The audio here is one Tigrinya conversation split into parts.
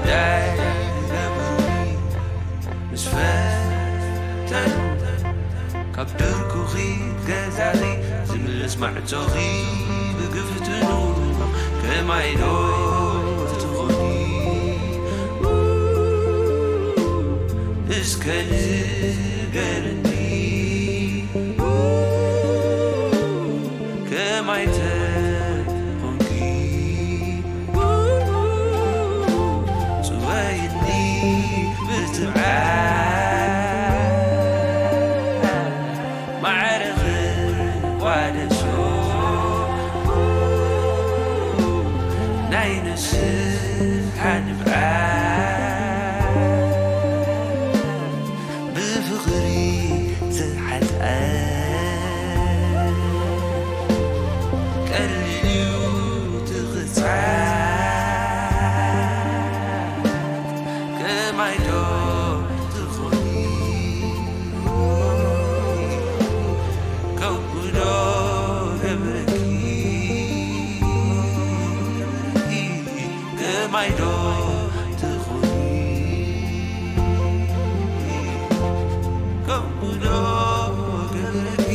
ዳይ ገብሪ ምስ ፈተኑ ካብ ድርኩኺ ገዛኺ ዝምልስ ማዕጾኺ ብግፍትኑ ከማይ ዶ ትኾኒ እስከ ንገርኒ ከማይ ተኾንኪ ጽወይኒ ብትብዓት ማዕረ ክቋደሶ ናይ ንስሓ ንብዓት ብፍቕሪ ዝሓልኣ ቀሊል እዩ ትኽጻዕ ከማይ ዶ ትኾኒ ከምኡ ዶ ገብረኪ ከማይ ዶ ትኾኒ ከምኡ ዶ ገብረኪ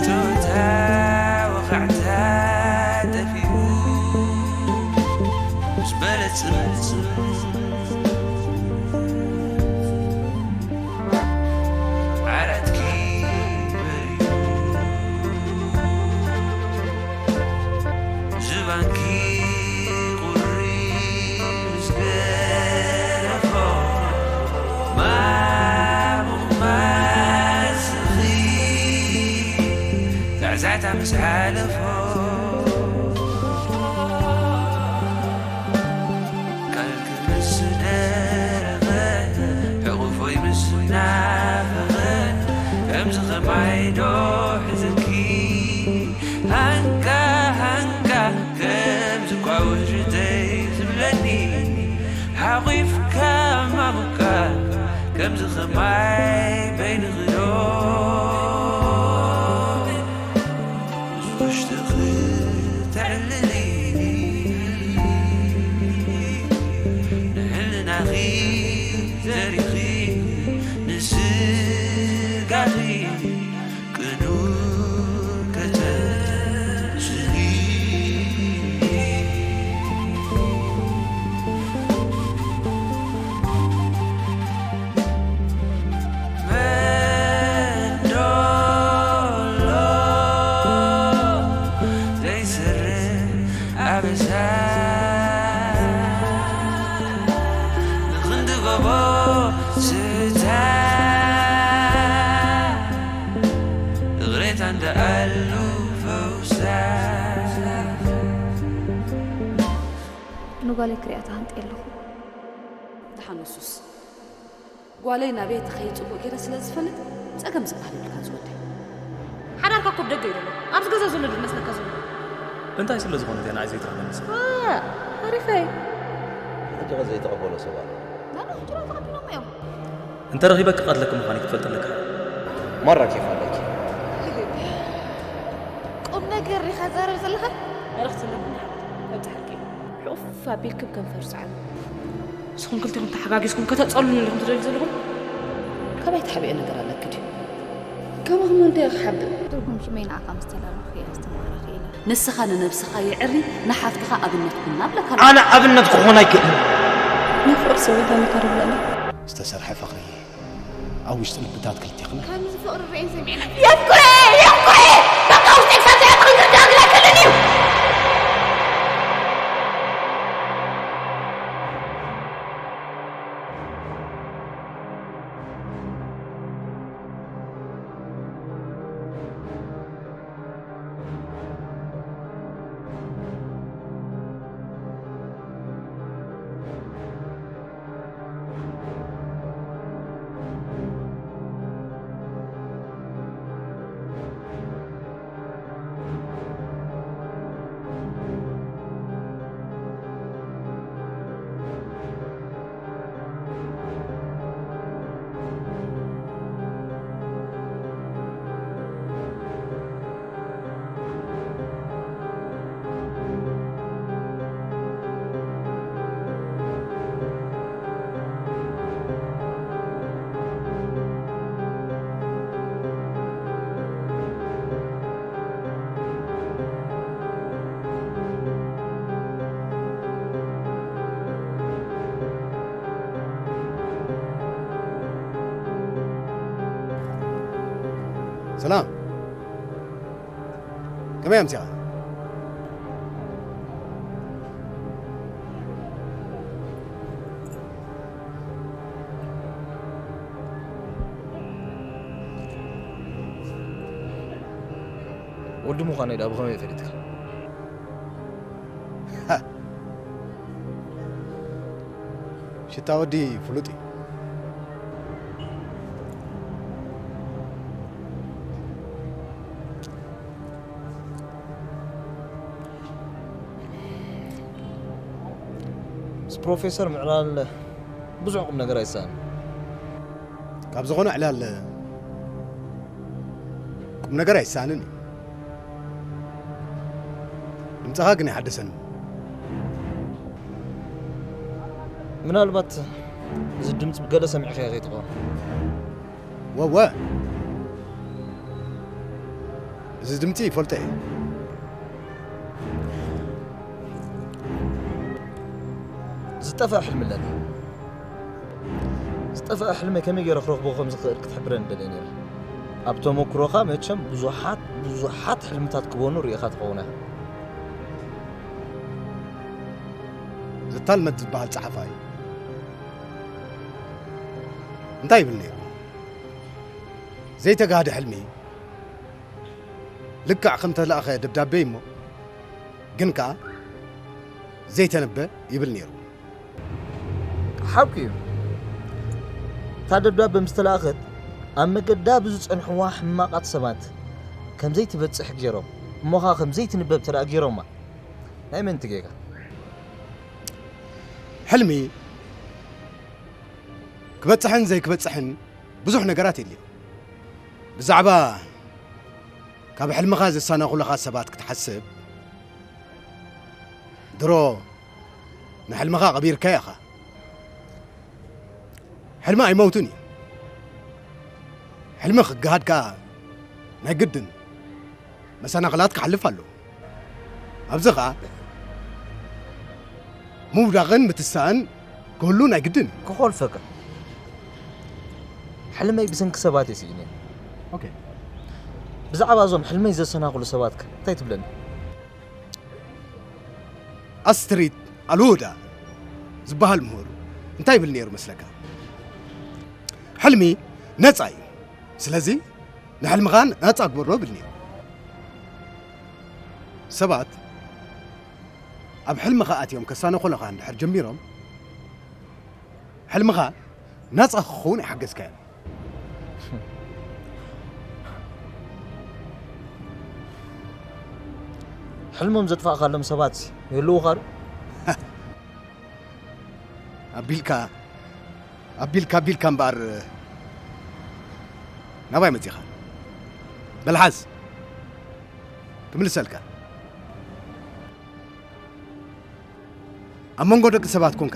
ቶታ ወኻዕታ ጠፊኡ ምስ በለ ጽምጽም ዓራትኪ በርዩ ዝባንኪ ቁሪ ምስ ገረፎ ማሙቕ ማስኺ ዛዕዛዕታ ምስ ሓለፎ ካልኪ ምስ ደረቐ ሕቑፎይ ምስ ናፈቐ ከምዚ ኸማይ ዶ ሕዝኪ ሃንካ ሃንካ ከምዚ ኳ ውሽተይ ዝብለኒ ሓቑፍካ ማሙካ ከምዚ ኸማይ በይንኽዶ ውሽጥኺ ተዕልሊ ንሕልናኺ ዘሪኺ ንስጋኺ ቅኑዕ ከተስሊ መንዶሎ ዘይስር ኣበሳ ንኽንዲ ጎቦ ስታ እግሬታ እንደኣሉ ፈውሳ ንጓለይ ክሪኣ ተሃንጥየ ኣለኹ። ደሓን ንሱስ ጓለይ ናበይ ትኸይድ ፅቡቕ ገይረ ስለ ዝፈልጥ ፀገም ዝበሃል የብልካን ዝወደይ። ሓዳርካ እኮ ብደገ እዩ ዘሎ። ኣብዚ ገዛ ዘሎ ዶ ይመስለካ ዘሎ? እንታይ ስለ ዝኾነት እያ ንዓይ ዘይትረኽበኒ ሰብ? ሓሪፈይ ሕጂ ኸ ዘይተቐበሎ ሰብ ኣሎ? ናብኡ ሕጂ ዶ ተቐቢሎም እዮም? እንተረኺበ ክቐትለኪ ምዃነይ ክትፈልጢ ኣለካ። ማራ ኬፍ ኣለኪ። ቁም ነገር ዲኻ ትዛረብ ዘለኻ? ዕረፍቲ ኣለኩም ሓብቲ ከብጽሓልኪ። ሕቑፍ ኣቢልኪ ብከንፈሩ ሰዓሚ። ንስኹም ክልቲኹም ተሓጋጊዝኩም ከተጸሉኒ ኢኹም ትደልዩ ዘለኹም? ካበይ ትሓብኤ ነገር ኣለኪ ድዩ? ከማኹም እንተ ክሓብእ። ትርጉም ሽመይ ንዓኻ ምስ ተላለኹ እየ ዝተማሃረ ክኢለ። ንስኻ ንነብስኻ የዕሪ ንሓፍትኻ ኣብነት ኩና እብለካ ኣለኹ። ኣነ ኣብነት ክኾን ኣይክእልን። ናይ ፍቕሪ ሰበይት ኣለካ ዶ ብለኒ? ዝተሰርሐ ፍቕሪ ኣብ ውሽጢ ልብታት ክልቴኽና። ከምዚ ፍቕሪ ርእየን ሰሚዐን የፍቅሬ የፍቅሬ በቃ ውሽጠይ ክሳብ ዘይኣትኽን ክርዳእ ግን ኣይክእልን እዩ። ሰላም። ከመይ ኣምሲኻ? ወዲ ምዃነይ ደኣ ብኸመይ ፈሊጥካ? ሽታ ወዲ ፍሉጥ እዩ። ምስ ፕሮፌሰር ምዕላል ብዙሕ ቁም ነገር ኣይሰኣን። ካብ ዝኾነ ዕላል ቁም ነገር ኣይሰኣንን እዩ። ድምፅኻ ግን ኣይሓደሰንን። ምናልባት እዚ ድምፂ ብገለ ሰሚዕካዮ ከይትኸውን። ወወ፣ እዚ ድምፂ ይፈልጦ እየ። ዝጠፍአ ሕልሚ ኣለኒ። ዝጠፍአ ሕልሚ ከመይ ገይረ ክረኽቦ ከም ዝኽእል ክትሕብረኒ ደልየ ነይረ። ኣብ ተመኩሮኻ መቸም ብዙሓት ብዙሓት ሕልምታት ክበኑ ርኢኻ ትኸውን ኢኻ። ዘታልመት ዝበሃል ጸሓፋይ እንታይ ይብል ነይሩ? ዘይተጋህደ ሕልሚ ልክዕ ከም ተላእኸ ደብዳቤ እሞ ግን ከኣ ዘይተነበ ይብል ነይሩ። ሓቂ እዩ። እታ ደብዳበ ምስ ተላእኸት ኣብ መገዳ ብዝጸንሕዋ ሕማቓት ሰባት ከም ዘይትበጽሕ ገይሮም እሞ ኸኣ ከም ዘይትንበብ ተደኣ ገይሮማ። ናይ መን እቲ ጌጋ? ሕልሚ ክበጽሕን ዘይክበጽሕን ብዙሕ ነገራት የድልዮ። ብዛዕባ ካብ ሕልምኻ ዘሰናኹሉኻ ሰባት ክትሓስብ፣ ድሮ ንሕልምኻ ቀቢርካዮ ኢኻ። ሕልሚ ኣይመውትን እዩ። ሕልሚ ክገሃድ ከኣ ናይ ግድን መሰናኽላት ክሓልፍ ኣለዎ። ኣብዚ ኸኣ ምውዳቕን ምትሳእን ክህሉ ናይ ግድን እዩ። ክኾልፈካ። ሕልመይ ብሰንኪ ሰባት እየ ስኢነ። ኦኬ። ብዛዕባ እዞም ሕልመይ ዘሰናኽሉ ሰባትከ እንታይ ትብለኒ? ኣስትሪድ ኣልውዳ ዝበሃል ምሁር እንታይ ይብል ነይሩ መስለካ? ሕልሚ ነጻ እዩ። ስለዚ ንሕልምኻ ነጻ ግበሮ ይብል ነይሩ። ሰባት ኣብ ሕልምኻ ኣትዮም ከሳነኹለኻ እንድሕር ጀሚሮም፣ ሕልምኻ ናጻ ክኸውን ኣይሓገዝካዮን። ሕልሞም ዘጥፋእካሎም ሰባት ይህልዉኻ ዶ? ኣቢልካ፣ ኣቢልካ፣ ኣቢልካ እምበኣር ናባይ መጺኻ? በል ሓዝ፣ ክምልሰልካ። ኣብ መንጎ ደቂ ሰባት ኮንካ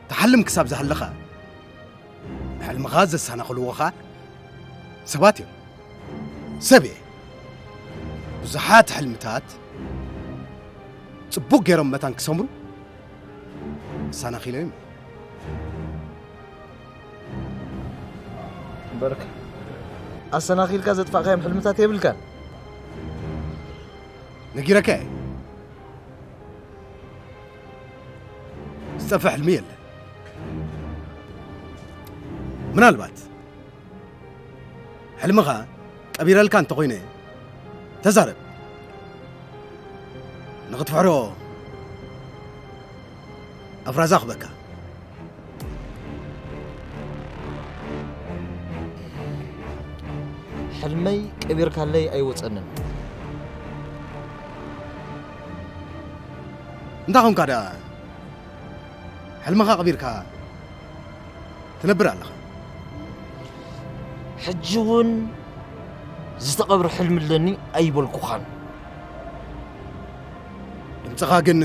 ትሓልም ክሳብ ዝሃለኻ፣ ንሕልምኻ ዘሰናኽልዎ ኸኣ ሰባት እዮም። ሰብ እየ። ብዙሓት ሕልምታት ጽቡቕ ገይሮም መታን ክሰምሩ ኣሰናኺሎም እዮም። እምበርካ፣ ኣሰናኺልካ ዘጥፋእካዮም ሕልምታት የብልካን። ነጊረካ እየ። ዝጠፍእ ሕልሚ የለን። ምናልባት ሕልምኻ ቀቢረልካ እንተኾይነ፣ ተዛረብ። ንኽትፍሕሮ ኣፍራዛ ክበካ። ሕልመይ ቀቢርካለይ ኣይወጸንን። እንታይ ኾንካ ደኣ ሕልምኻ ቀቢርካ ትነብር ኣለኻ? ሕጂ እውን ዝተቐብረ ሕልሚ ኣለኒ ኣይበልኩኻን። ድምፅኻ ግን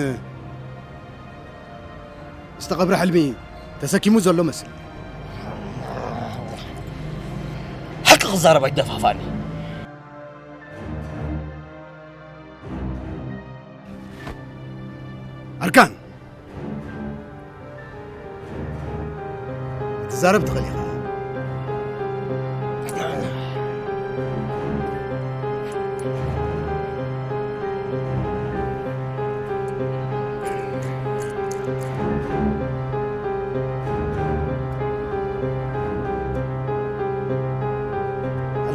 ዝተቐብረ ሕልሚ ተሰኪሙ ዘሎ መስል። ሓቂ ክዛረብ ኣይደፋፋኒ። ኣርካን፣ ክትዛረብ ትኽእል ኢኻ።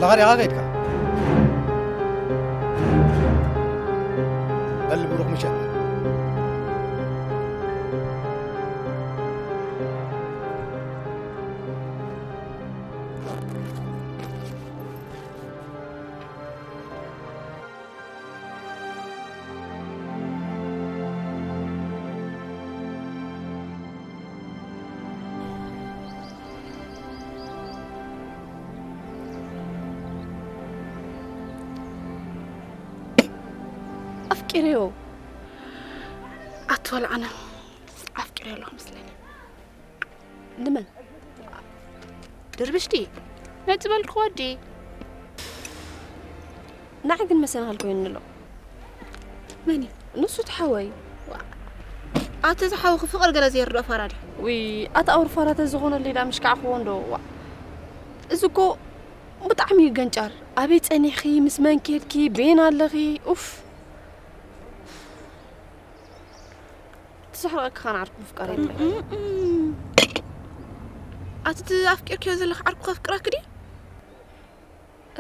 ለኻ ዲኻ ከይድካ? በል ብሩኽ ምሸት። ኣፍቂረዮ። ኣትወልዓነ ኣፍቂረ ኣለኹ ምስለኒ። ንመን? ድርብሽቲ ነቲ በልክዎ ኣዲ። ንዓይ ግን መሰናኽል ኮይኑ ኣሎ። መን እዩ? ንሱ እቲ ሓወይ። ኣቲ እዚ ሓውኺ ፍቕሪ ገለ ዘይርድኦ ፋራ ድዩ? ውይ፣ ኣቲ ኣውር ፋራ ተዝኾነለይ ዳ ምሽካዕክዎ እንዶ። ዋ፣ እዚ እኮ ብጣዕሚ እዩ ገንጫር። ኣበይ ጸኒሕኺ? ምስ መን ኬድኪ? ቤን ኣለኺ? ኡፍ። ትስሕረቀካ ኻን ዓርኩ ምፍቃር የለን። ኣቲ እቲ ኣፍቂርክዮ ዘለኺ ዓርኩ ከፍቅረኪ ድዩ?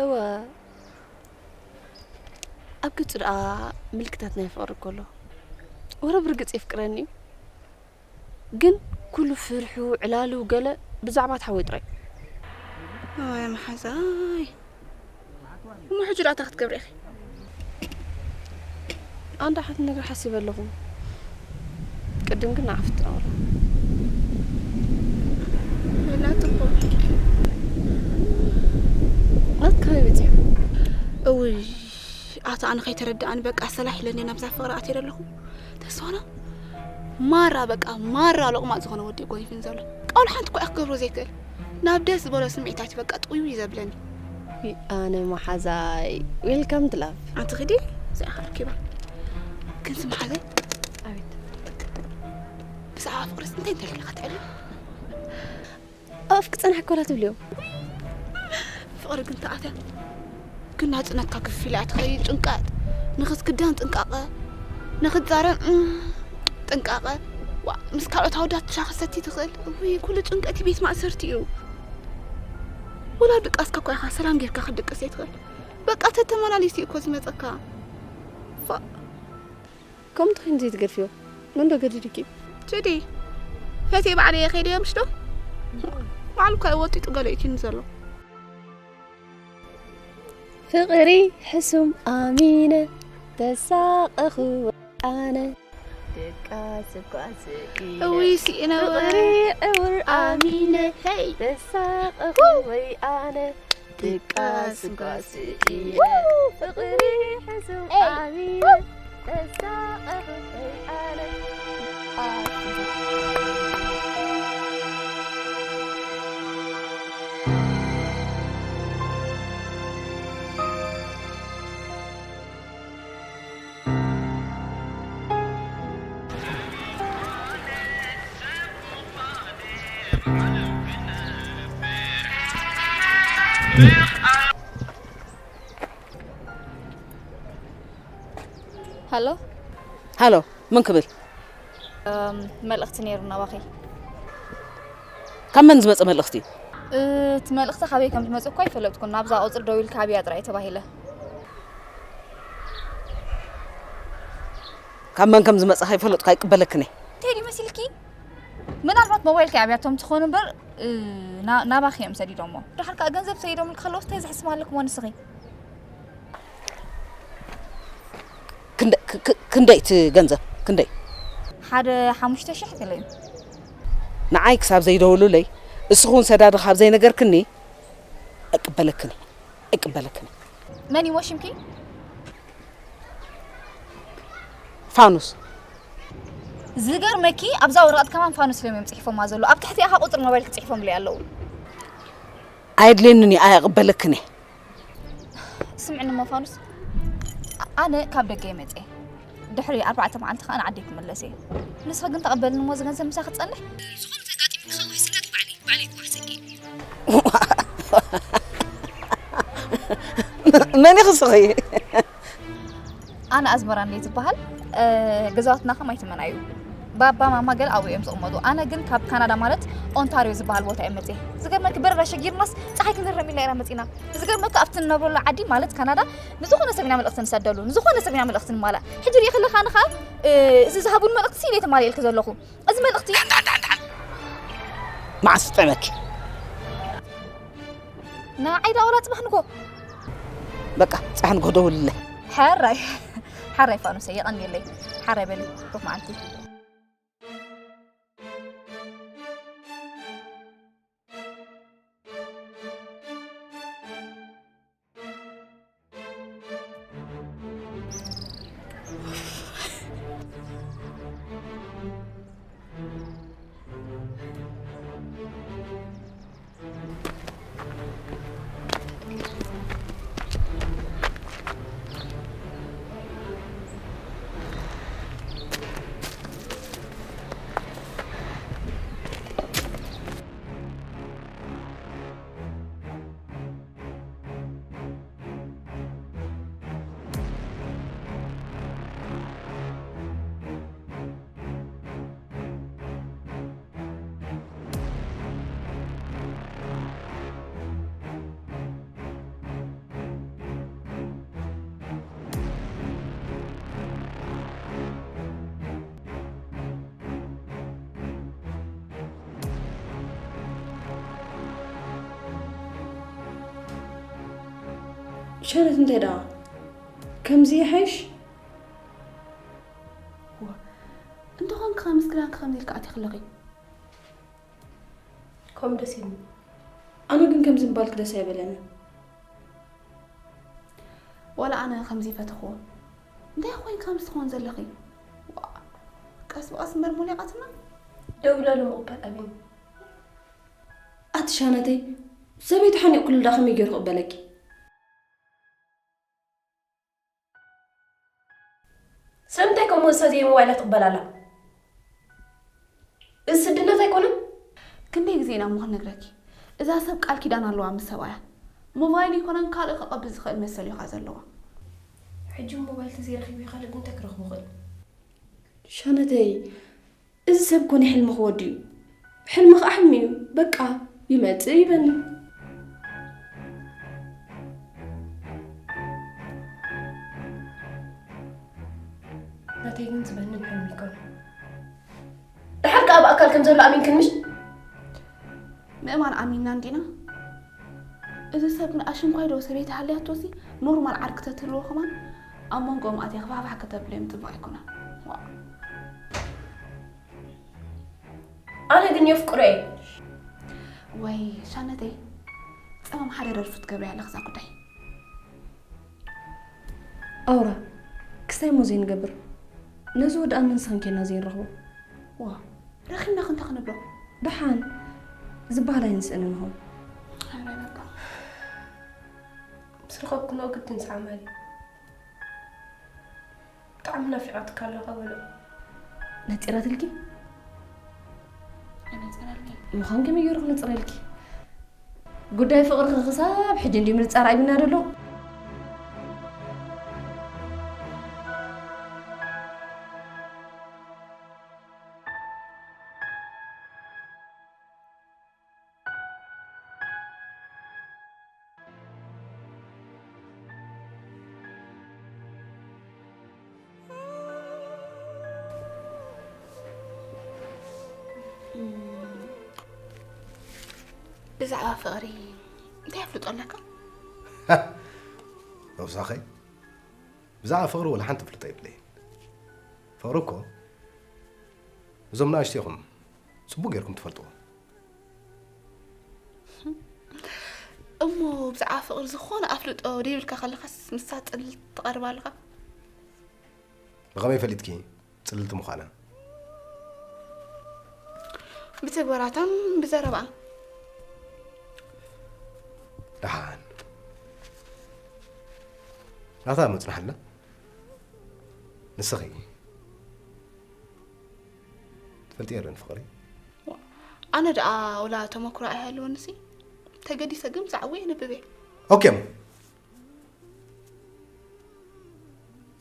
እወ፣ ኣብ ገጹ ደኣ ምልክታት ናይ ፍቕሪ እኮ ኣሎ። ወረ ብርግጽ የፍቅረኒ እዩ። ግን ኩሉ ፍርሑ፣ ዕላሉ፣ ገለ ብዛዕባ እቲ ሓወይ ጥራይ። እዋይ መሓዛይ። እሞ ሕጂ ደኣ እንታይ ክትገብሪ ኢኺ? ኣንዳ ሓንቲ ነገር ሓሲበ ኣለኹ። ቅድም ግን ንዓ ፍትነውራ። ሜላት እኮ። ናት ካበይ በጺሑ? እውይ፣ ኣታ ኣነ ከይተረድኣኒ በቃ ሰላሕ ኢለኒ ናብዛ ፍቕሪ ኣትየ ኣለኹ። ተስፋና ማራ በቃ ማራ ሎቕማጽ ዝኾነ ወዲ እዩ ጎኒፍን ዘሎ። ቃል ሓንቲ እኳ እያ ክገብሮ ዘይክእል። ናብ ደስ ዝበሎ ስምዒታት እዩ በቃ ጥውይ ዘብለኒ። ኣነ መሓዛይ፣ ዌልካም ቱ ላቭ። ኣንቲ ኽዲ እዚኣ ኣርኪባ። ክንሲ መሓዛይ፣ ኣቤት። ብዛዕባ ፍቕርስ እንታይ እንታይ ኢልካ ትዕልል? ኣፍ ክጸንሐካ ወላ ትብልዮ። ፍቕሪ ግን ተኣትያ ግን ናጽነትካ ክፊል እያ ትኸይድ። ጭንቀት፣ ንኽትክደን ጥንቃቐ፣ ንኽትዛረብ፣ እም፣ ጥንቃቐ። ዋ፣ ምስ ካልኦት ኣወዳት ሻሂ ክትሰቲ ትኽእል። እውይ፣ ኩሉ ጭንቀት ቤት ማእሰርቲ እዩ። ወላ ድቃስካ እኳ ኢኻ ሰላም ጌርካ ክትድቅስ ዘይትኽእል። በቃ ተተመላሊሱ እዩ እኮ ዝመጸካ። ፋ- ከምኡ ተኾይኑ ዘይትገድፍዮ። መን ዶ ገዲዱኪ? ችዲ፣ ፈትየ ባዕለይ እየ ከይደዮ ምሽ ዶ? ባዕሉ እኳ እዩ ወጢጡ ገለ ኢትዩኒ ዘሎ። ፍቕሪ ሕሱም ኣሚነ ተሳቐኹ ወይ ኣነ። ድቃስ እኳ ስኢነ እውይ፣ ስኢነ ፍቕሪ ወይ። ዕውር ኣሚነ ሄይ። ተሳቐኹ ወይ ኣነ። ድቃስ እኳ ስኢነ ፍቕሪ ሕሱም ኣሚነ ተሳቐኹ ወይ ኣነ። ሃሎ። ሃሎ፣ መን ክብል? እም፣ መልእኽቲ ነይሩ ናባኺ። ካብ መን ዝመጸ መልእኽቲ? እቲ መልእኽቲ ካበይ ከም ዝመጸ እኳ ኣይፈለጥኩን። ናብዛ ቁጽሪ ደዊልካ ኣብያ ጥራይ ተባሂለ። ካብ መን ከም ዝመጸ ከይፈለጥኩ ኣይቅበለክን እየ። እንታይ ድዩ መሲልኪ? ምናልባት ሞባይልኪ ኣብያቶም ትኾኑ እምበር፣ እ፣ ና-፣ ናባኺ እዮም ሰዲዶሞ። ድሓር ከኣ ገንዘብ ሰዲዶምልኪ ከለዉ እንታይ ዝሕስም ኣለክሞ ንስኺ? ክንደ-፣ ክ-፣ ክ-፣ ክንደይ እቲ ገንዘብ? ክንደይ? ሓደ ሓሙሽተ ሽሕ ገለ እዩ። ንዓይ ክሳብ ዘይደወሉለይ፣ እስኹን ሰዳዲ ካብ ዘይነገርክኒ፣ ኣይቅበለክን እየ። ኣይቅበለክን እየ። መን እዩ ወሽምኪ? ፋኑስ። ዝገርመኪ፣ ኣብዛ ወረቐት ከማን ፋኑስ ኢሎም እዮም ጽሒፎማ ዘለዉ። ኣብ ትሕቲ ኢኻ ቁጽሪ ሞባይልኪ ጽሒፎምለይ ኣለዉ። ኣየድልየንን እዩ፣ ኣይቕበለክን እየ። ስምዕኒ እሞ ፋኑስ፣ ኣነ ካብ ደገ እየ መጽየ። ድሕሪ ኣርባዕተ መዓልቲ ከኣ ንዓደይ ክምለስ እየ። ንስኺ ግን ተቐበልኒ እሞ፣ እዚ ገንዘብ ምሳኺ ክጸንሕ። ዝኾነ ተጋጢሙኒ ከኣ ወይ ስደት ባዕለይ፣ ባዕለይ ክዋሕሰኪ። መን ኢኺ ስኺ? ኣነ ኣዝመራ እንድየ ዝበሃል። እ፣ ገዛውትና ከም ኣይትመናዩ። ባባ ማማ ገለ ኣብኡ እዮም ዝቕመጡ። ኣነ ግን ካብ ካናዳ ማለት ኦንታርዮ ዝበሃል ቦታ እዮም መፅእ። ዝገርመኪ በረራ ሸጊርናስ ፀሓይ ክንረም ኢልና ኢና መፂና። ዝገርመኪ ኣብቲ ንነብረሉ ዓዲ ማለት ካናዳ ንዝኾነ ሰብ ኢና መልእኽቲ ንሰደሉ፣ ንዝኾነ ሰብ ኢና መልእኽቲ ንማላእ። ሕጂ ሪኢ ከለኻ ንኻ እዚ ዝሃቡን መልእኽቲ ስኢለ ተማሊእልኪ ዘለኹ። እዚ መልእኽቲ መዓስ ጠመኪ? ንዓይ ዳ ወላ ጽባሕ ንጎ። በቃ ጽባሕ ንጎ ደውልለ። ሓራይ ሓራይ ፋኑሰ የቐንየለይ። ሓራይ በሊ ሩክ መዓልቲ። ሸረት እንታይ ደኣ ከምዚ ይሓይሽ? እንተኾንኪ ከምዚ ክዳንኪ ከምዚ ኢልኪ ኣቲኺ ኣለኺ። ከም ደስ ኢሉ። ኣነ ግን ከምዚ ምባልኪ ደስ ኣይበለንን። ወላ ኣነ ከምዚ ይፈተኽዎ። እንታይ ኮይን ከምዚ ትኾን ዘለኺ? ዋ፣ ቀስ ብቐስ እምበር ሞሊቓትና። ደው ኢላ ንምቕባል ኣቢኒ። ኣቲ ሻነተይ፣ ሰበይቲ ሓኒቕ ክልዳ ከመይ ገይሩ ክቕበለኪ? ስለምንታይ ከምኡ ሰብ ዘይሞባይላ ትቕበል ኣላ? እዚ ስድነት ኣይኮነን? ክንደይ ግዜ ኢና እሞ ክንነግረኪ? እዛ ሰብ ቃል ኪዳን ኣለዋ ምስ ሰብኣያ። ሞባይል ይኮነን ካልእ ከቐብል ዝኽእል መሰል እዩ ኸኣ ዘለዋ። ሕጂ ሞባይል ተዘይረኺቡ ካልእ እንታይ ክረኽቡ ይኽእል? ሻነተይ፣ እዚ ሰብ ኮነ ሕልሚ ክወዱ እዩ። ሕልሚ ከዓ ሕልሚ እዩ። በቃ ይመጽእ ይበኒ። ናተይ ግን ዝበንን ሕልሚ ይኮነ። ደሓር ከዓ ብኣካል ከም ዘሎ ኣሚንክን ምሽ? ምእማን ኣሚንና እንዲና? እዚ ሰብ ግን ኣሽንኳይ ዶ ሰበይቲ ሃልያቶሲ ኖርማል ዓርኪ ተትህልዎ ከማን ኣብ መንጎኦም ኣትያ ክፋሕፋሕ ከተብለዮም ጽቡቕ ኣይኮነን። ዋእ። ኣነ ግን የፍቅሮ እየ። ወይ ሻነተይ፣ ጸማም ሓደ ደርፊ ትገብሪ ኣለኺ እዛ ጉዳይ። ኣውራ፣ ክስታይ እሞ ዘይንገብር? ነዚ ወዲ ኣነ ንስኽን ኬና ዘይንረኽቦ? ዋ፣ ረኺብና ክንተ ክንብሎ? ደሓን፣ ዝበሃል ኣይንስእንን ሆን። ኣረ በቃ። ምስ ረኸብኩ ግድን ሰዓማሊ። ብጣዕሚ ናፊቓትካ ኣለኻ በሎ። ነጺራትልኪ? ኣይነጸረልኪ። ምዃን ከመይ ገይሩ ክነጽረልኪ? ጉዳይ ፍቕርኺ ክሳብ ሕጂ እንድዩ ምንጻር ኣይብና ደሎ። ብዛዕባ ፍቕሪ እንታይ ኣፍልጦ ኣለካ? ተወሳኸይ፣ ብዛዕባ ፍቕሪ ወላ ሓንቲ ፍልጦ የብለይን። ፍቕሪ እኮ እዞም ንኣሽቱ ኢኹም ጽቡቕ ጌርኩም ትፈልጥዎ። እሞ ብዛዕባ ፍቕሪ ዝኾነ ኣፍልጦ ደይብልካ ከለኻስ ንሳ ጽልልቲ ትቐርብ ኣለኻ? ብኸመይ ፈሊጥኪ ጽልልቲ ምዃና? ብተግባራታን ብዘረባኣን። ደሓን። ናታ መጽናሕልና። ንስኺ ትፈልጥዮ ዶ ንፍቕሪ? ኣነ ደኣ ወላ ተመክሮ ኣይሃልወንሲ፣ ተገዲሰ ግን ብዛዕባኡ የንብብ እየ። ኦኬ እሞ፣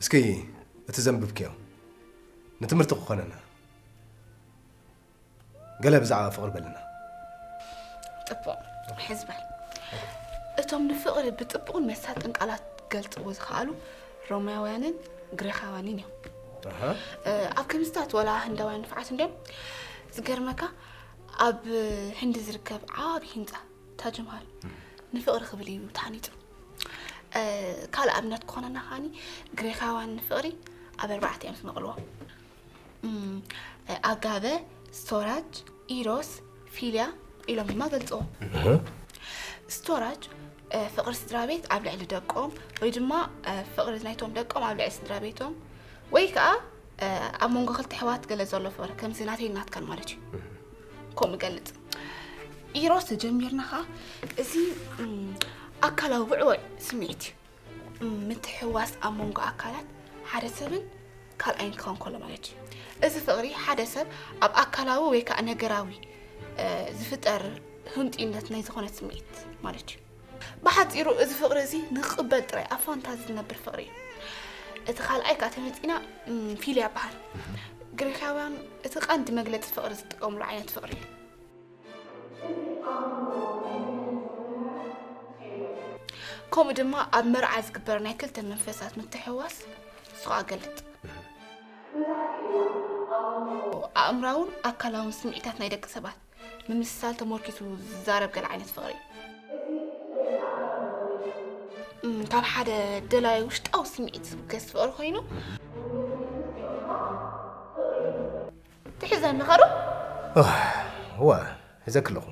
እስኪ እቲ ዘንብብክዮ ንትምህርቲ ክኾነና። ገለ ብዛዕባ ፍቕሪ በልና። እቦ፣ ሕዝበል። እቶም ንፍቕሪ ብጥቡቕን መሳጥን ቃላት ክገልጽዎ ዝኸኣሉ ሮማውያንን ግሪኻውያንን እዮም። ኣሃ። እ፣ ኣብ ከምስታት ወላ ህንዳውያን ንፋዓት እንድዮም። ዝገርመካ፣ ኣብ ህንዲ ዝርከብ ዓቢ ህንጻ ታጅ መሃል ንፍቕሪ ክብል እዩ ተሃኒጹ። እ፣ ካልእ ኣብነት ክኾነና ከኣኒ ግሪኻውያን ንፍቕሪ ኣብ ኣርባዕተ እዮም ዝመቕልዎ። እም፣ ኣጋበ፣ ስቶራጅ፣ ኢሮስ፣ ፊልያ ኢሎም ድማ ገልጽዎ። እህ። ስቶራጅ፣ እ፣ ፍቕሪ ስድራ ቤት ኣብ ልዕሊ ደቆም ወይ ድማ፣ እ፣ ፍቕሪ ናይቶም ደቆም ኣብ ልዕሊ ስድራ ቤቶም ወይ ከኣ፣ እ፣ ኣብ መንጎ ክልተ ኣሕዋት ገለ ዘሎ ፍቕሪ ከምዚ ናተይን ናትካን ማለት እዩ። እህ። ከምኡ ይገልጽ። ኢሮስ ተጀሚርና ከኣ እዚ፣ እም፣ ኣካላዊ ውዕወዕ ስምዒት እዩ። እም፣ ምትሕውዋስ ኣብ መንጎ ኣካላት ሓደ ሰብን ካልኣይን ክኸውን ከሎ ማለት እዩ። እዚ ፍቕሪ ሓደ ሰብ ኣብ ኣካላዊ ወይ ከኣ ነገራዊ፣ እ፣ ዝፍጠር ህንጡይነት ናይ ዝኾነ ስምዒት ማለት እዩ። ብሓጺሩ እዚ ፍቕሪ እዚ ንኽቕበል ጥራይ ኣብ ፋንታዚ ዝነብር ፍቕሪ እዩ። እቲ ካልኣይ ከኣ ተመጺና፣ እም፣ ፊልያ ይበሃል። ግሪኻውያን እቲ ቀንዲ መግለጺ ፍቕሪ ዝጥቀምሉ ዓይነት ፍቕሪ እዩ። ከምኡ ድማ ኣብ መርዓ ዝግበር ናይ ክልተ መንፈሳት ምትሕውዋስ ንሱ ኸኣ ገልጥ። ኣእምራውን ኣካላውን ስምዒታት ናይ ደቂ ሰባት ምምስሳል ተመርኪሱ ዝዛረብ ገለ ዓይነት ፍቕሪ እዩ። እም፣ ካብ ሓደ ደላይ ውሽጣዊ ስምዒት ዝብገስ ፍቕሪ ኮይኑ፣ ትሕዘኒ ኸዶ? ኣህ፣ እወ፣ ሒዘኪ ኣለኹ።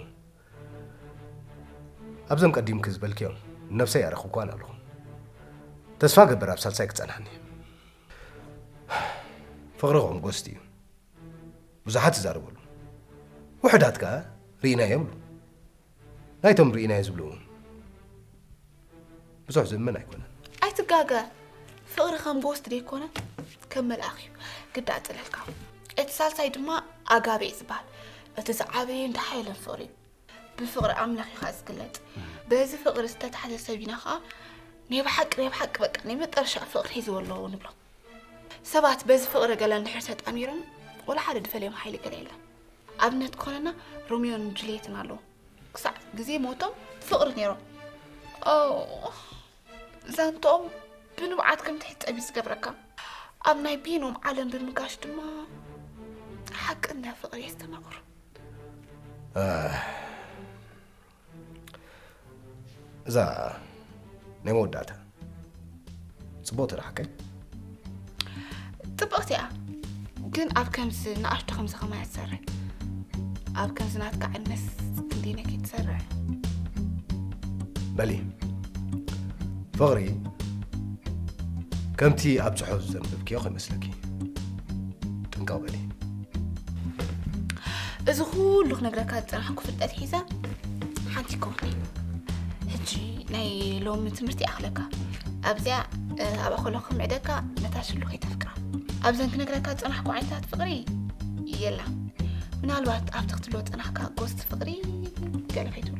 ኣብዘም ቀዲምኪ ዝበልክዮም ነብሰይ ኣረኽብኳን ኣለኹ። ተስፋ ገብር ኣብ ሳልሳይ ክጸንሓኒ። ፍቕሪ ኸም ጎስት እዩ። ብዙሓት ይዛረበሉ። ውሑዳት ከኣ ርኢናዮ ይብሉ። ናይቶም ርኢናዮ ዝብሉ እውን ብዙሕ ዝእመን ኣይኮነን። ኣይትጋገ። ፍቕሪ ከም ጎስት ደይኮነ፣ ከም መልኣኽ እዩ። ግዳ ኣጽለልካ። እቲ ሳልሳይ ድማ ኣጋቤ እዩ ዝበሃል። እቲ ዝዓበየን ዝሓየለን ፍቕሪ እዩ። ብፍቕሪ ኣምላኽ እዩ ከኣ ዝግለጽ። በዚ ፍቕሪ ዝተታሕዘ ሰብ ኢና ከኣ ናይ ብሓቂ፣ ናይ ብሓቂ በቃ ናይ መጠረሻ ፍቕሪ ሒዝዎ ኣለዎ ንብሎ። ሰባት በዚ ፍቕሪ ገለ እንድሕር ተጣሚሮም፣ ወላ ሓደ ዝፈልዮም ሓይሊ ገለ የለን። ኣብነት ክኾነና ሮሚዮን ጁልየትን ኣለዉ። ክሳዕ ግዜ ሞቶም ፍቕሪ ነይሮም። ኦ፣ ዛንትኦም ብንብዓት ከም ትሕጸብ እዩ ዝገብረካ። ኣብ ናይ በይኖም ዓለም ብምጋሽ ድማ ሓቀኛ ፍቕሪ የስተማቕሩ። ኣህ፣ እዛ ናይ መወዳእታ ጽቡቕቲ ዶ ሓቀይ? ጽብቕቲ እያ፣ ግን ኣብ ከምዚ ንኣሽቱ ከምዚ ከማያ ትሰርሕ። ኣብ ከምዚ ናትካ ዕነስ ክንደይ ነኪ ትሰርሕ? በሊ፣ ፍቕሪ ከምቲ ኣብ ጽሑፍ ዘንብብክዮ ከይመስለኪ። ጥንቅቕ በሊ። እዚ ኩሉ ክነግረካ ዝጸናሕኩ ፍልጠት ሒዘ ሓንቲ ከውኒ። ሕጂ ናይ ሎሚ ትምህርቲ ይኣኽለካ። ኣብዚኣ፣ እ፣ ኣብ ኣኸሎ ክምዕደካ ነታ ሽሉ ከይተፍቅራ። ኣብዘን ክነግረካ ዝጸናሕኩ ዓይነታት ፍቕሪ የላ። ምናልባት ኣብቲ ክትብሎ ዝጸናሕካ ጎስት ፍቕሪ ገለ ከይትብሉ።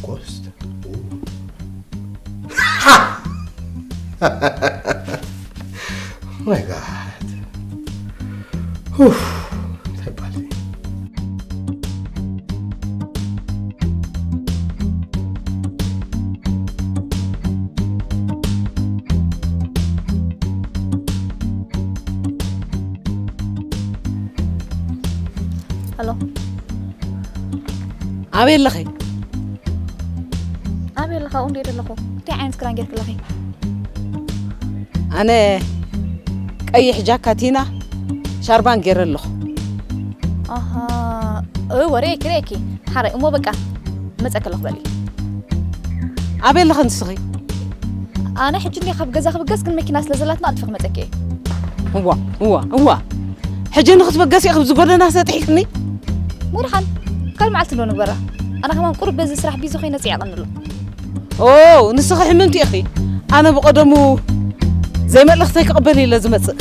Ghost? Ooh. My God. Oof. Hello. ኣበይ ኣለኺ? ኣበይ ኣለኻ? ኣብኡ እንድየ ዘለኹ። እንታይ ዓይነት ክዳን ጌርኪ ኣለኺ? ኣነ ቀይሕ ጃካቲና ሻርባን ጌረ ኣለኹ። ኣሃ፣ እወ፣ ርእየኪ፣ ርእየኪ። ሓራይ፣ እሞ በቃ፣ መጸ ከለኹ በሊ። ኣበይ ኣለኺ ንስኺ? ኣነ ሕጂ እንድየ ካብ ገዛ ክብገስ፣ ግን መኪና ስለ ዘላትና ኣጥፊ ክመጸኪ እየ። እዋ፣ እዋ፣ እዋ። ሕጂ ንኽትበገስ ኢኺ ኣብዚ ጎደና ሰጢሕክኒ? ሙድሓን፣ ካልእ መዓልቲ እንዶ ንግበራ። ኣነ ከማን ቁሩብ በዚ ስራሕ ቢዚ ኮይነ ጽዒቐኒ ኣሎ። ኦ፣ ንስኺ ሕምምቲ ኢኺ። ኣነ ብቐደሙ ዘይመልእኽተይ ክቕበል ኢለ ዝመጽእ።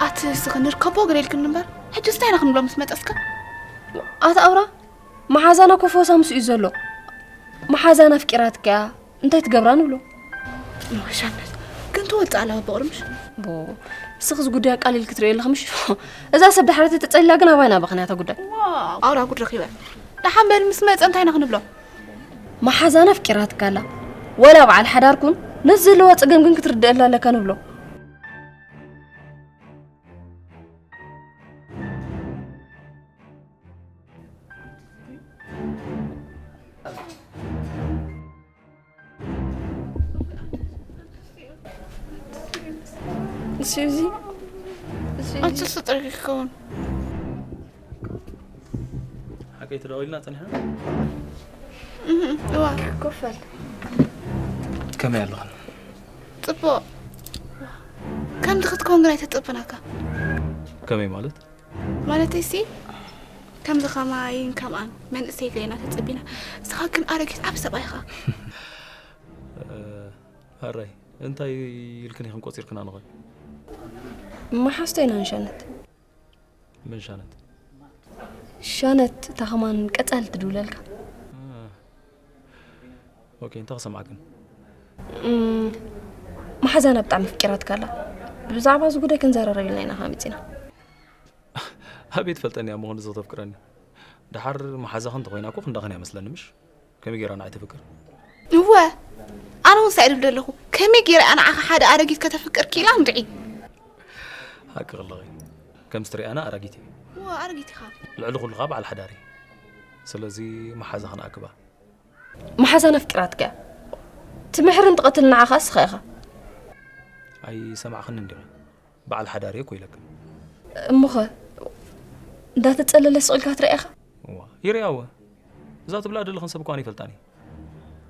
ኣቲ እስኺ ንርከቦ ገለ ኢልክኒ እምበር፣ ሕጂ እንታይ ኢና ክንብሎ ምስ መጸ እስከ? ኣቲ ኣውራ፣ መሓዛና እኮ ፈውሳ ምስኡ እዩ ዘሎ። መሓዛና ኣፍቂራትካ እያ፣ እንታይ ትገብራ ንብሎ? ሸነት፣ ግን ትወልጻ ኣለዋ ብቕሪ ምሽ? ቦ፣ እስኺ እዚ ጉዳይ ኣቃሊልኪ ትርእዮ ኣለኺ ምሽ? እዛ ሰብ ዳሕረቲ ተጸሊላ ግን ኣባይና በኽንያታ ጉዳይ። ዋው፣ ኣውራ ጉድ ረኺበ። ደሓን በል ምስ መጸ እንታይ ኢና ክንብሎ? መሓዛና ኣፍቂራትካ ኣላ። ወላ በዓል ሓዳር ኩን፣ ነዚ ዘለዋ ጸገም ግን ክትርድኣላ ኣለካ ንብሎ። እሱ እዚ፣ እሱ እዚ። ኣንቺ እሱ ጥራይ ክኸውን። ሓቀይ ተደዋዊልና ጸኒሕና? እህ፣ እዋ። ኮፈል። ከመይ ኣለኽን? ጽቡቕ። ከምዚ ክትከውን ግን ኣይተጸበናካ። ከመይ ማለት? ማለተይሲ፣ ከምዚ ከማይን ከምኣን መንእሰይ ገይና ተጸቢና፣ ንስኻ ግን ኣረጊት ዓቢ ሰብኣይ ኢኻ። እ፣ ሕራይ፣ እንታይ ኢልክን ኢኽን ቆጺርክን ኣነ ኾይ? መሓዝቶ ኢና ንሸነት። መን ሻነት? ሻነት፣ እታ ከማን ቀጻሊ ትድውለልካ። እ፣ ኦኬ፣ እንታይ ክሰምዓክን? እም፣ መሓዛና ብጣዕሚ ኣፍቂራትካ ኣላ። ብዛዕባ እዚ ጉዳይ ክንዘራረብ ኢልና ኢና ከኣ መጺና። ኣበይ ትፈልጠኒ እያ እሞ ክንድዚ ክተፍቅረኒ? ደሓር መሓዛኺ እንተኾይና እኮ ክንዳኽን እያ መስለኒ፣ ምሽ? ከመይ ገይራ ንዓይ ተፍቅር? እወ፣ ኣነ እውን ሳይ ድብል ኣለኹ። ከመይ ገይረ እያ ንዓኻ ሓደ ኣረጊት ከተፍቅር ክኢላ እንድዒ? ሓቂ ከለኺ፣ ከም ትሪኣና ኣረጊት እየ። እወ፣ ኣረጊት ኢኻ። ልዕሊ ኩሉ ኸኣ በዓል ሓዳር እየ። ስለዚ መሓዛኽን ኣክባ። መሓዛና ኣፍቂራትካ እያ። ትምሕርን ትቐትልን ንዓኻ እስኻ ኢኻ። ኣይሰማዕኽን እንዲኺ። በዓል ሓዳር እየ እኮ ኢለክን። እሞኸ እንዳተጸለለ ስቕ ኢልካ ትርእያ ኢኻ? እዋ፣ ይርእያ እወ። እዛ ትብላ ዘለኽን ሰብ እኮ ኣነ ይፈልጣን እየ።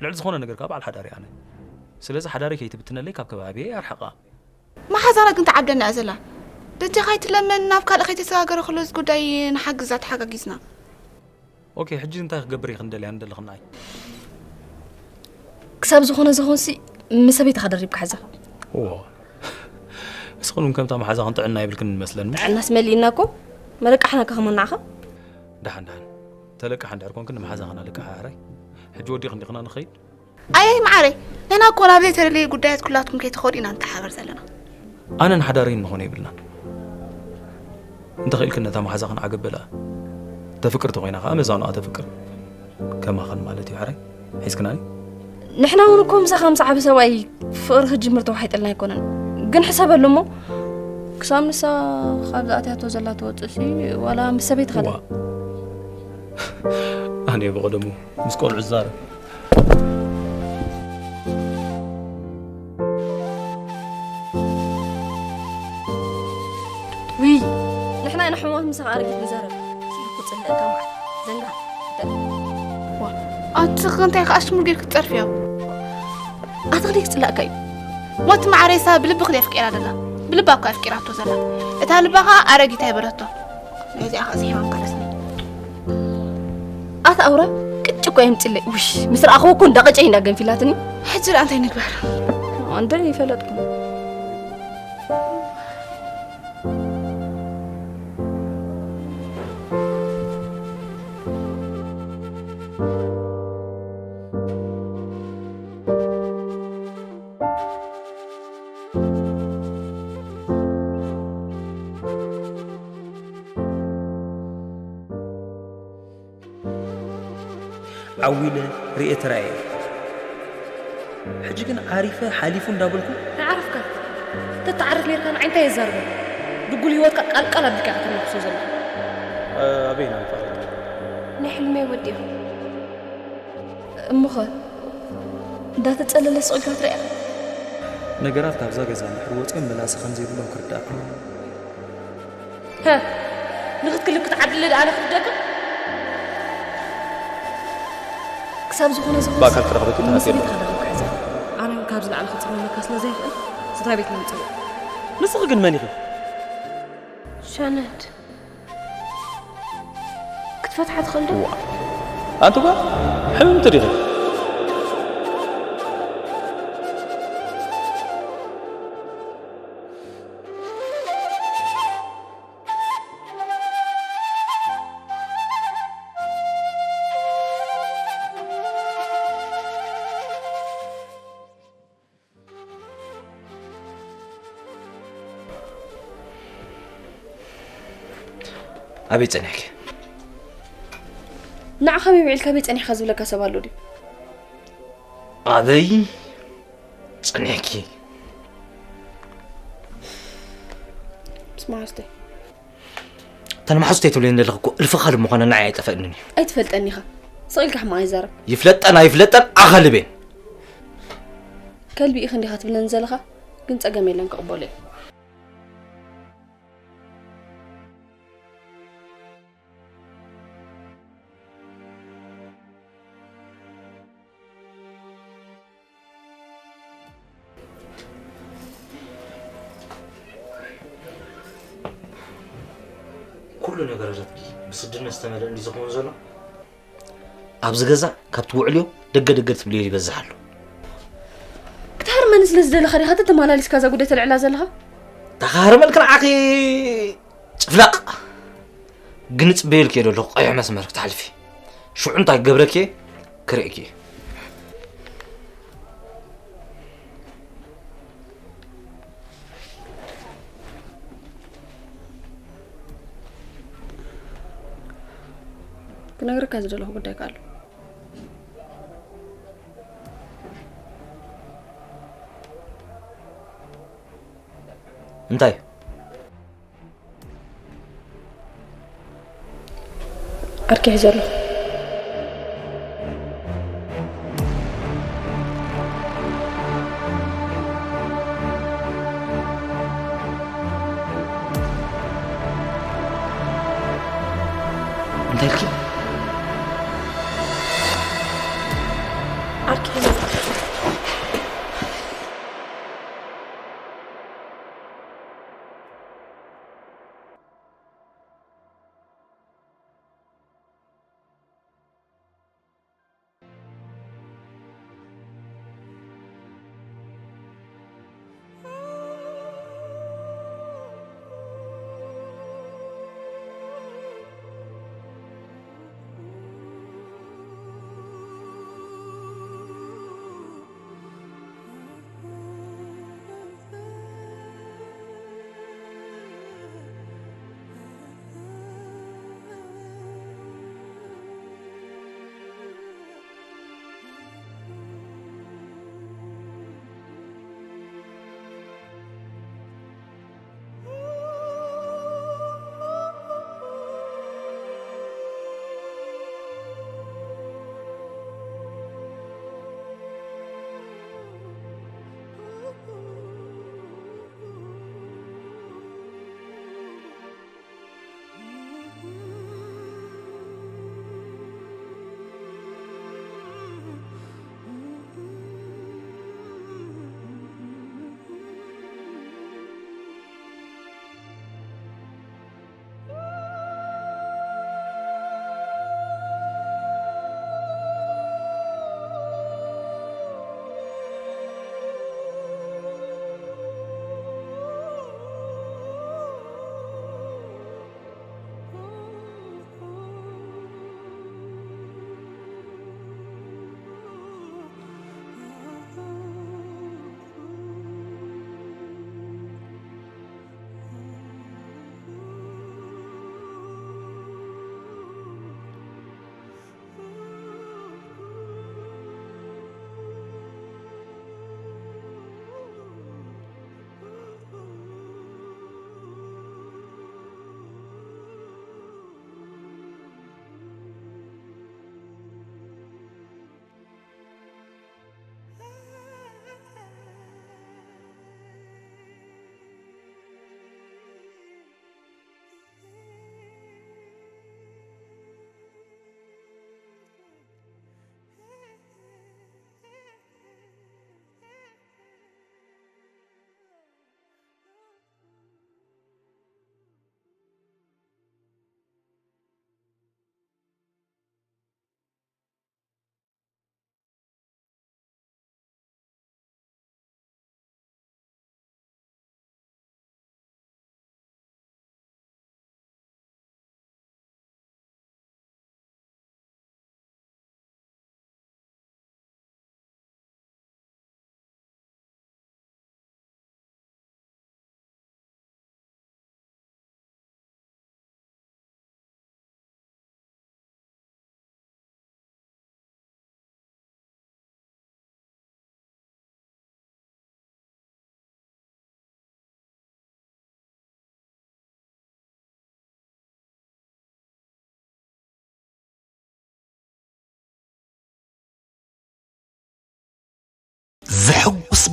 ልዕሊ ዝኾነ ነገር ከኣ በዓል ሓዳር እየ ኣነ። ስለዚ ሓዳረይ ከይትብትነለይ ካብ ከባቢየ ኣርሕቓ። መሓዛና ግን ትዓብደና እያ ዘላ። ደጃኻ ኣይትለመን፣ ናብ ካልእ ከይተሰጋገረ ከሎ እዚ ጉዳይ ንሓግዛ ተሓጋጊዝና። ኦኬ፣ ሕጂ እንታይ ክገብር እየ ክንደልያ ንደለኽን ንዓይ? ክሳብ ዝኾነ ዝኾንሲ ምስ ሰበይትኻ ደሪብካ ሕዛ። እዎ። እስኽን እውን ከምታ መሓዛኽን ጥዕና የብልክን መስለኒ። ጥዕናስ መሊእና እኮ፣ መለቃሕና ከ ከመን ንዓኻ? ደሓን፣ ደሓን። ተለቃሕ እንድሕር ኮንክን ንመሓዛኽን ኣለቃሕ ሕራይ። ሕጂ ወዲኽን ዲኽና ንኸይድ? ኣየይ መዓረይ፣ ንሕና እኮ ናብ ዘይተደለየ ጉዳያት ኩላትኩም ከይትኸዱ ኢና ንተሓባበር ዘለና። ኣነን ሓዳረይን ንኾነ የብልናን። እንተኽኢልክን ነታ መሓዛኽን ዓገብ በልኣ። ተፍቅር ተኾይና ኸኣ መዛኑኣ ተፍቅር። ከማኽን ማለት እዩ ሕራይ። ሒዝክናኒ? ንሕና እውን እኮ ምሳኻ ምስ ዓቢ ሰብኣይ ፍቕሪ ክትጅምር ተዋሒጥልና ኣይኮነን። ግን ሕሰበሉ እሞ፣ ክሳብ ንሳ ካብዚ ኣትያቶ ዘላ ትወጽእሲ፣ ዋላ ምስ ሰበይትኻ ዋ። ኣነ ብቐደሙ ምስ ቆልዑ ዝዛረብ። ሕሞት ምሳኻ ኣረጊት ንዛረብ። ሲልኩ ጽልእካ ማለት ዘንጋ። ዋ፣ ኣቲ እንታይ ከኣ ሽሙር ጌርክ ትጸርፍዮ? ኣቲ ክደይ ክጽላእካ እዩ? ሞት ማዕሬሳ ብልቢ ክደይ ኣፍቂራ ደላ? ብልባ እኮ ኣፍቂራቶ ዘላ። እታ ልባ ከኣ ኣረጊት ኣይበረቶ። ነዚኣ ከኣ ዝሒባን ካለስኒ። ኣቲ ኣውራ ቅጭ እኮ የምጽለይ። ውሽ፣ ምስ ረኣኹ እኮ እንዳቀጨይ እንዳገንፊላትኒ። ሕጂ ደኣ እንታይ ንግበር? ኣንደ ይፈለጥኩ። ዓዊለ ርእየ ተራእየ። ሕጂ ግን ዓሪፈ ሓሊፉ እንዳበልኩ። ኣይዓረፍካን። ተተዓርፍ ነርካ ንዓይ እንታይ የዛርበ? ድጉል ህይወትካ ቃልቃል ኣቢልካ ኢኻ ተናፍሶ ዘለኻ። ኣበይ ኢና ንፋለጥ? ናይ ሕልመይ ወዲኻ። እሞኸ እንዳተጸለለ ስቕ ኢልካ ትርእያ? ነገራት ካብዛ ገዛ እንድሕር ወጺኦም መላሲ ከም ዘይብሎም ክርዳእካ። ሀ፣ ንኽትክልብ ክትዓብድለ ደኣ ኣነ ክፍደካ? ክሳብ ዝኾነ ዝኾነ ብኣካል ክረኽበኪ ምስ ተሃስየ ቤት ኣለኹ። ክረኽበካ እየ። ኣነ እውን ካብዚ ላዕሊ ክጽመመካ ስለ ዘይኽእል፣ ስድራ ቤት ንምጽእ። ንስኺ ግን መን ኢኺ? ሸነት። ክትፈትሓ ትኽእል ዶ? ዋ። ኣንቲ ጓል፣ ሕምምቲ ዲኺ? ኣበይ ጸኒሕኪ? ንዓኻ ኣበይ ውዒልካ ኣበይ ጸኒሕካ ዝብለካ ሰብ ኣሎ ድዩ? ኣበይ ጸኒሕኪ? ስማ፣ ሃስተይ። እተን መሓዙተይ ትብለኒ ዘለኺ እኮ እልፊ ካልእ ምዃነን ንዓይ ኣይጠፍኣንን እዩ። ኣይትፈልጠኒ ኢኻ። ስቕ ኢልካ ሕማቕ ኣይዛረብ። ይፍለጠን ኣይፍለጠን ኣኸልቤን። ከልቢ ኢኺ እንዲኻ ትብለኒ ዘለኻ፣ ግን ጸገም የለን ክቕበሎ እየ። ኩሉ ነገራትኪ ብስድነት ዝተመልአ እንዲ ዝኸውን ዘሎ። ኣብዚ ገዛ ካብ ትውዕልዮ ደገ ደገ ትብልዮ ይበዝሕ ኣሎ። ክትሃርመኒ ስለ ዝደለኻ ዲኻ ተተማላሊስካ እዛ ጉዳይ ተልዕላ ዘለኻ? ተኻርመልክ ንዓኺ ጭፍለቕ። ግን ጽበየልኪ እየ ዘለኹ፣ ቀይሕ መስመር ክትሓልፊ። ሽዑ እንታይ ክገብረኪ እየ ክርእየኪ እየ። ክነግረካ ዝደለኹ ጉዳይ ከ ኣሎ። እንታይ? ዓርኪ ሒዘ ኣለኹ። እንታይ ኢልኪ? ዓርኪ ሒዘ ኣለኹ።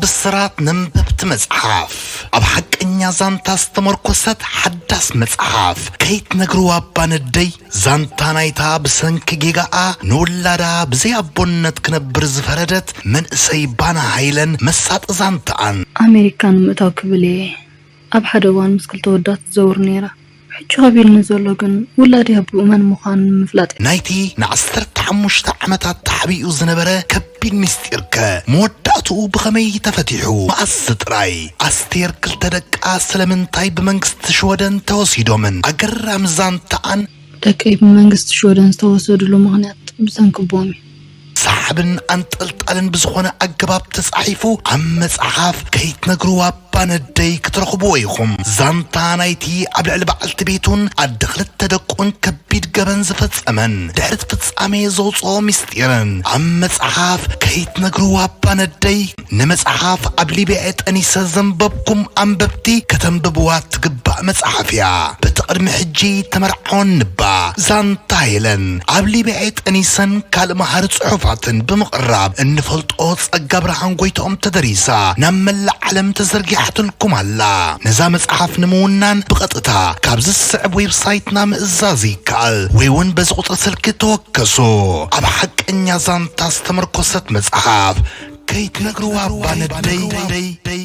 ብስራት ነንበብቲ መጽሓፍ፣ ኣብ ሓቀኛ ዛንታ ዝተመርኮሰት ሓዳስ መጽሓፍ ከይትነግርዋ እባ ነደይ። ዛንታ ናይታ ብሰንኪ ጌጋኣ ንውላዳ ብዘይ ኣቦነት ክነብር ዝፈረደት መንእሰይ ባና ሃይለን መሳጢ ዛንታኣን። ኣሜሪካ ንምእታው ክብል እየ ኣብ ሓደ እዋን ምስ ክልተ ወዳት ዝዘውር ነይራ። ሕጂ ከቢድኒ ዘሎ ግን ውላደይ ኣቦኡ መን ምዃኑ ንምፍላጥ እዩ። ናይቲ ንዓሰርተ ሓሙሽተ ዓመታት ተሓቢኡ ዝነበረ ከቢድ ምስጢርከ መወዳእትኡ ብኸመይ ተፈቲሑ? መኣስ ጥራይ? ኣስቴር ክልተ ደቃ ስለምንታይ ብመንግስቲ ሽወደን ተወሲዶምን? ኣገራሚ ዛንታኣን። ደቀይ ብመንግስቲ ሽወደን ዝተወሰድሉ ምኽንያት ብሰንኪ ኣቦኦም እዩ። ሰሓብን ኣንጠልጣልን ብዝኾነ ኣገባብ ተጻሒፉ ኣብ መጽሓፍ ከይትነግርዋ እባ ነደይ ክትረኽብዎ ኢኹም። ዛንታ ናይቲ ኣብ ልዕሊ በዓልቲ ቤቱን ኣደ ክልተ ደቁን ከቢድ ገበን ዝፈጸመን ድሕሪ እቲ ፍጻሜ ዘውጽኦ ምስጢርን ኣብ መጽሓፍ ከይትነግርዋ እባ ነደይ። ንመጽሓፍ ኣብ ሊብያ ጠኒሰ ዘንበብኩም ኣንበብቲ ከተንብብዋ ትግባእ መጽሓፍ እያ። በቲ ቅድሚ ሕጂ ተመርዓወኒ እባ ዛንታ ሄለን ኣብ ሊብያ ጠኒሰን ካልእ መሃሪ ጽሑፋትን ብምቕራብ እንፈልጦ ጸጋ ብርሃን ጎይትኦም ተደሪሳ ናብ መላእ ዓለም ተዘርጊሓትልኩም ኣላ። ነዛ መጽሓፍ ንምውናን ብቐጥታ ካብዚ ዝስዕብ ዌብሳይትና ምእዛዝ ይከኣል ወይ እውን በዚ ቁጽሪ ስልኪ ተወከሱ። ኣብ ሓቀኛ ዛንታ ዝተመርኮሰት መጽሓፍ ከይትነግርዋ እባ ነደይ።